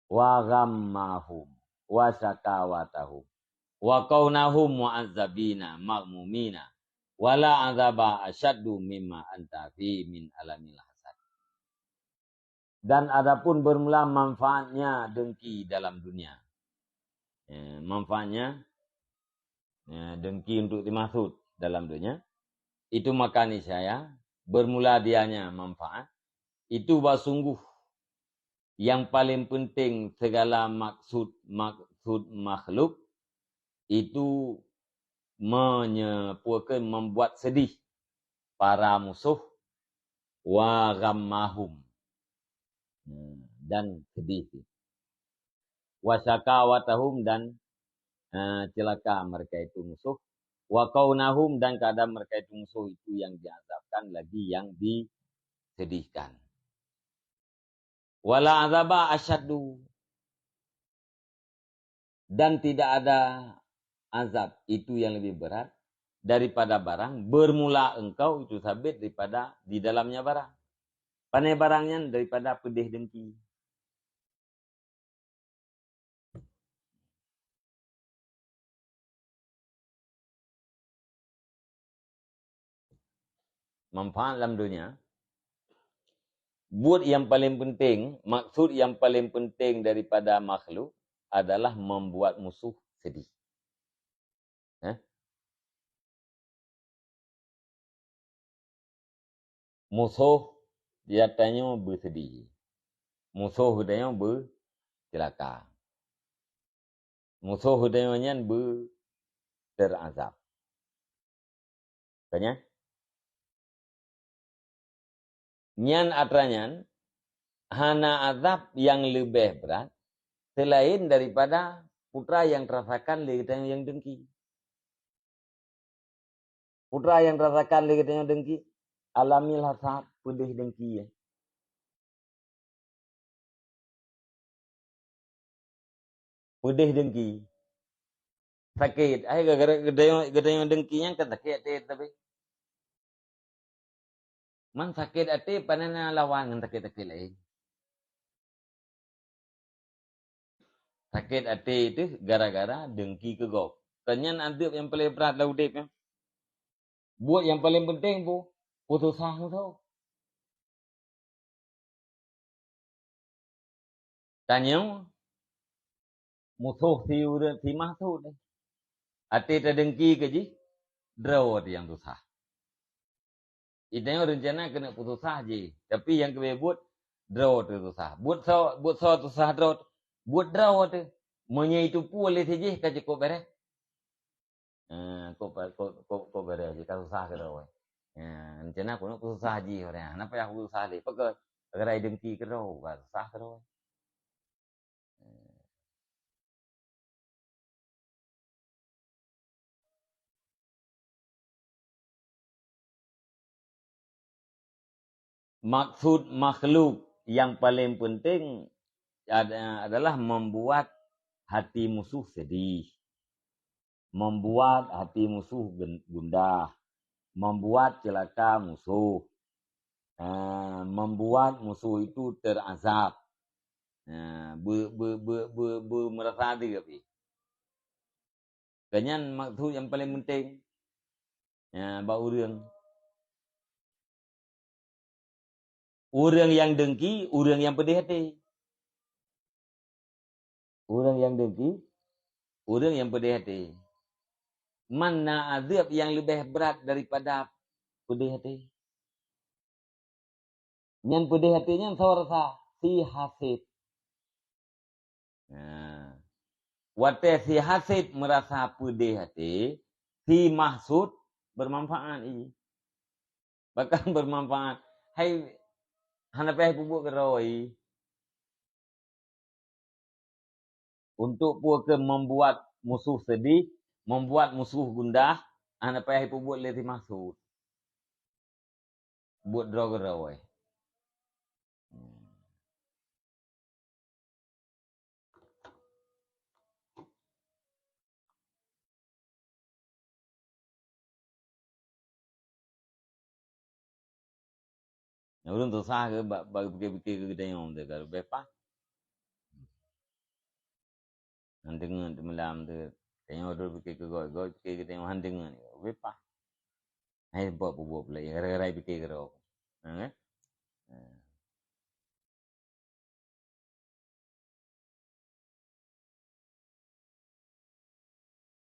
wa ghammahum wa syakawatahum wa kaunahum mu'azzabina maghmumina wa la azaba asyaddu mimma anta fi min alamil hasad. Dan adapun bermula manfaatnya dengki dalam dunia. Eh, manfaatnya, eh, dengki untuk dimaksud dalam dunia. Itu maka niscaya bermula dianya manfaat. Itu bah sungguh yang paling penting segala maksud-maksud makhluk itu menyepuakan, membuat sedih para musuh, wa ghammahum, hmm, dan sedih, wa syakawatahum, dan, eh, celaka mereka itu musuh, wa kaunahum, dan keadaan mereka itu musuh itu yang diazabkan lagi yang disedihkan. Wala azaba asyaddu, dan tidak ada azab itu yang lebih berat daripada barang bermula engkau itu sabit daripada di dalamnya barang. Pane barang nyan? Daripada pedih dengki. Manfaat lam dunia. Buet yang paling penting, maksud yang paling penting daripada makhluk adalah membuat musuh sedih. Eh? Musoh geutanyoe beuseudeh. Musoh geutanyoe beuceulaka. Musoh geutanyoe nyan beuteur'azab. Ka nyan? Nyan atra nyan hana azab nyang leubeh brat seulaén daripada peue nyang teurasakan lé geutanyoe nyang dengki. Peue nyang teurasakan lé geutanyoe dengki? Alamil hasad, peudeh dengki. Peudeh dengki. Sakét. Ai, gara-gara geutanyoe, geutanyoe dengki nyan kan sakét até tapi. Man sakét até pane na lawan ngon sakét-sakét laén. Sakét até teuh gara-gara dengki keu gob. Kon nyan azeub nyang paleng brat lam udeb nyan. Buet nyang paleng peunteng peue? Peususah musoh. Tanyoe musoh si ureueng si mahsud. Até tadengki keu jih, droe teuh nyang susah. Geutanyoe reuncana keuneuk peususah jih, tapi nyang keubiet buet droe teuh susah. Buet soe, buet soe susah droe, buet droe teuh. Meunyoe jiteupeue lé si jih ka cukôp bèrèh. Eh, kok, kok, kok, kok bèrèh jih ka susah keudroe. Eh, rencana keuneuk susah jih, hana payah susah lé. Pakon? Gara-gara dengki keudroe, ka susah keudroe. Maksud makhluk nyang paleng peunteng ad-, adalah membuat hati musuh sedih, membuat hati musuh gen-, gundah, membuat celaka musuh, eh, membuat musuh itu ter'azab. Eh, be-, be-, be-, be-, be-, merasa azeub pih. Kon nyan maksud nyang paleng peunteng, ya, bak ureueng. Ureueng nyang dengki, ureueng nyang peudeh até. Ureueng nyang dengki, ureueng nyang peudeh até. Man na azeub nyang leubeh brat daripada peudeh até. Nyan peudeh até nyan soe rasa? Si hasid. Nah, watèe si hasid meurasa peudeh até, si mahsud bermanfaat i. Bahkan bermanfaat. Hai, hana payah peubuet keudroe i. Untuk peue keu membuat musuh sedih, membuat musuh gundah, hana payah peubuet lé si mahsud. Buet droe keudroe. Ureueng susah keu bak, bak pike-pike keu geutanyoe teuh ka leubeh paih. Han deungon teumeulaam teuh, tanyoe droe pike keu gob, gob pike keu tanyoe han deungon, leubeh paih. Hai bak peubuet peulaén gara-gara pike keudroe. Ha, kan? Ha.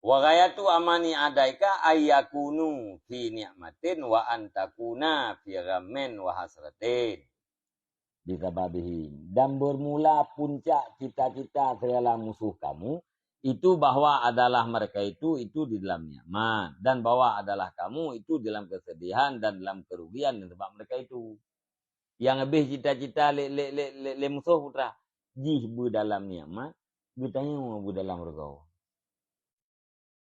Wa ghayatu amani adaika ayyakunu fi ni'matin wa antakuna fi ghammin wa hasratin. Bisababihim. Dan bermula puncak cita-cita segala musuh kamu, itu bahwa adalah mereka itu, itu di dalam nikmat, dan bahwa adalah kamu itu dalam kesedihan dan dalam kerugian dan sebab mereka itu. Nyang habéh cita-cita lé, lé, lé, lé, lé musoh putra, jih beudalam nikmat, geutanyoe beudalam rugoe.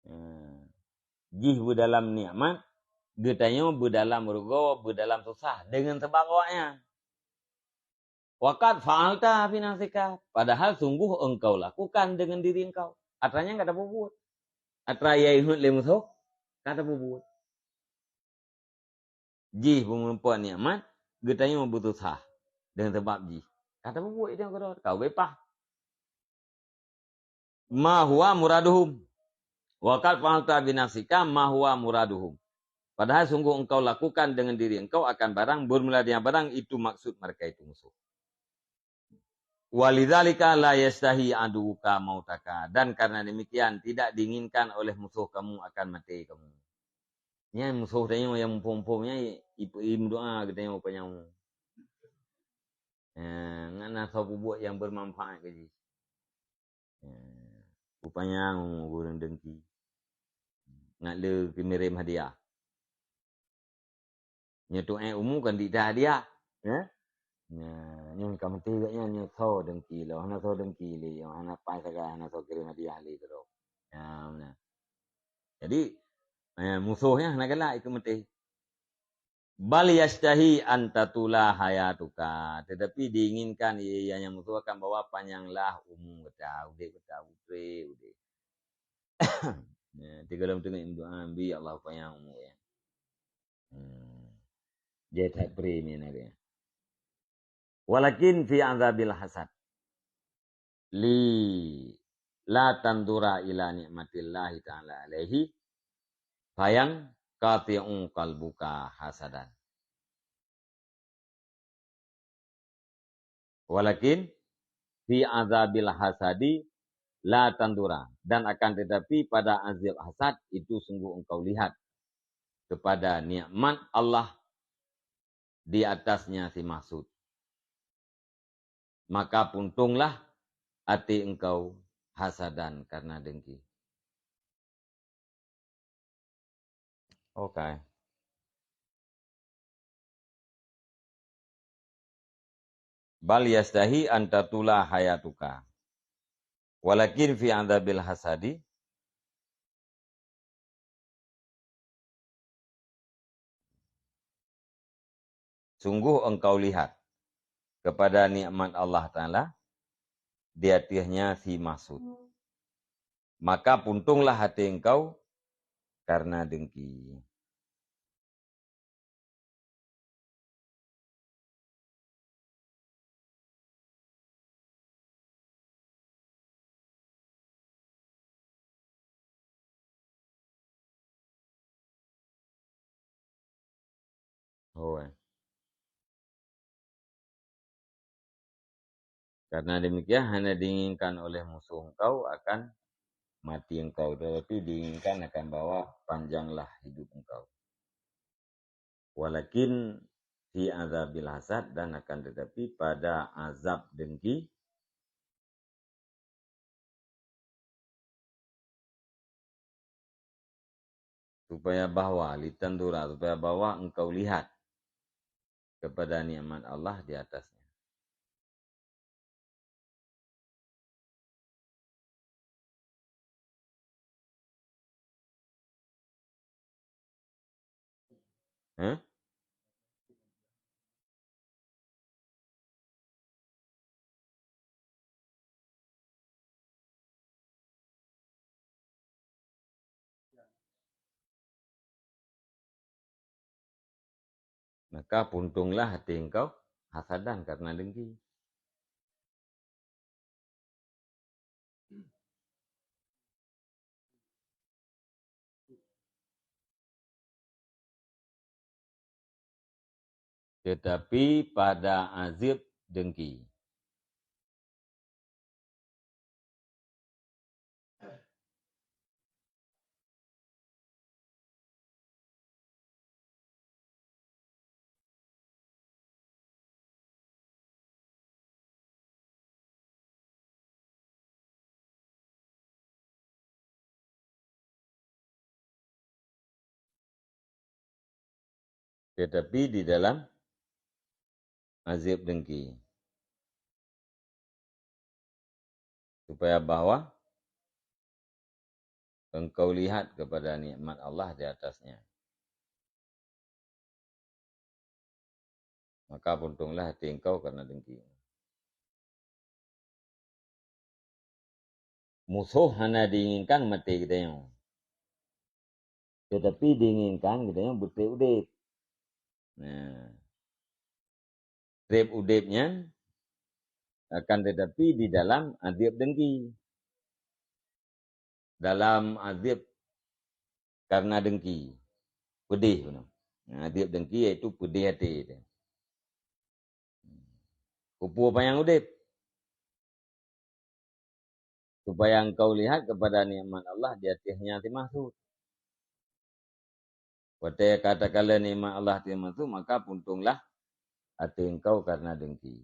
Nah, jih beudalam nikmat, geutanyoe beudalam rugoe, beudalam susah deungon sabab awaknyan. Wa qad fa'alta fi nafsika, padahal sungguh engkau lakukan dengan diri engkau. Atra nyan ka tapeubuet. Atra nyang iheuet lé musoh, ka tapeubuet. Jih beumeurumpok nikmat, geutanyoe beususah deungon sabab jih. Ka tapeubuet nyang keudroe, ka ubé paih. Ma huwa muraduhum. Wa qad fa'alta bi nafsika ma huwa muraduhum. Padahal sungguh engkau lakukan dengan diri engkau akan barang, bermula dengan barang itu maksud mereka itu musuh. Walidzalika la yastahi aduka mautaka. Dan karena demikian, tidak diinginkan oleh musuh kamu akan maté kamu. Nyan musoh tanyoe nyang muphom-phom nyan, i, i, i meudoa geutanyoe panyang. Eh, ngat na soe peubuet nyang bermanfaat keu jih. Eh, rupanya ureuëng dengki. Ngat le keumirém hadiah. Nyoe tu'ék umu kan dita hadiah. Ya? Nah, nyoe ka meuti geuh nyan, nyoe soe dengki lom, hana soe dengki lé, hana pai sagai, hana soe kirém hadiah lé keudroe. Ya, nah. Jadi, eh, musoh nyan hana galak ikeu meuti. Bal yastahi an tatula hayatuka. Tetapi diinginkan ia, ia nyang musoh akan bahwa panyanglah umu gata, udép gata, udép, udép. Nah, tiga lom teungoh doa, bi Allah panyang umu ya. Hmm. Jadi tak premi nak dia. Walakin fi azabil hasad. Li la tandura ila nikmatillahi ta'ala alaihi, fayang qati'u qalbuka hasadan. Walakin fi azabil hasadi la tandura, dan akan tetapi pada azab hasad itu sungguh engkau lihat kepada nikmat Allah di atasnya si mahsud. Maka puntonglah hati engkau hasadan karena dengki. Oke. Bal yastahi an tatula hayatuka. Walakin fi adzabil hasadi, sungguh engkau lihat kepada nikmat Allah Taala, di ateuehnya si mahsud. Maka puntonglah hati engkau karena dengki. Hoi. Karena demikian, hana diinginkan oleh musuh engkau akan mati engkau, tetapi diinginkan akan bahwa panjanglah hidup engkau. Walakin fi azabil hasad, dan akan tetapi pada azab dengki, supaya bahwa, litandura, supaya bahwa engkau lihat kepada nikmat Allah di atasnya. Hah? Maka puntonglah hati engkau hasadan karena dengki. Tetapi pada azab dengki. tetapi di dalam azab dengki. Supaya bahwa engkau lihat kepada nikmat Allah di atasnya. Maka puntonglah hati engkau karena dengki. Musoh hana diinginkan maté geutanyoe. Tetapi diinginkan geutanyoe beutreb udeb. Nah, treb udeb nyan akan tetapi di dalam azab dengki. Dalam azab karena dengki. Pedih bunoe. Nah, azab dengki yaitu pedih até. Keupeue panyang udeb? Supaya engkau lihat kepada nikmat Allah di ateueh nyang teumaksud. Watée ka takalon nikmat Allah teumaksud, maka puntonglah até engkau karena dengki.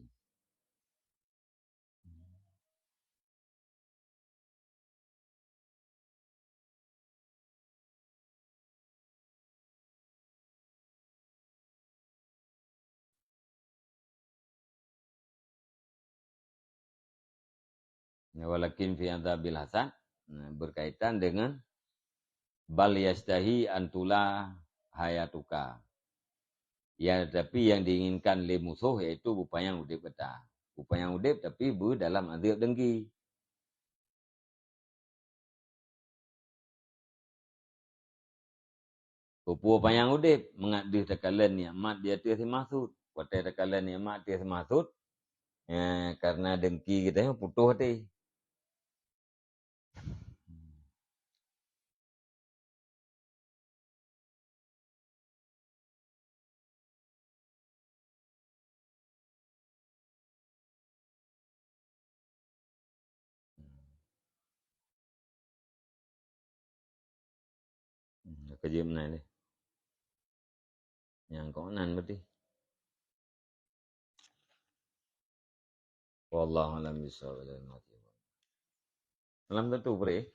Nah, walakin fi adzabil hasan, nah, berkaitan dengan bal yastahi antula hayatuka. Ya, tapi yang diinginkan lé musoh yaitu beupanyang udeb gata. Beupanyang udeb tapi beu dalam azab dengki. Keupeue panyang udeb, mangat deuh takalon nikmat di ateueh teumaksud. Watée takalon nikmat di ateueh teumaksud, eh, karena dengki geutanyoe putôh até. Hmm, ka jeuet meunan lé. Nyang keunan berarti. Wallahu a'lam bishawab. Alam tentu beri.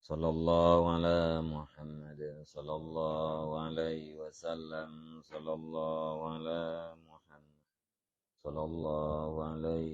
Sallallahu ala Muhammad, sallallahu alaihi wasallam, sallallahu ala Muhammad, sallallahu alaihi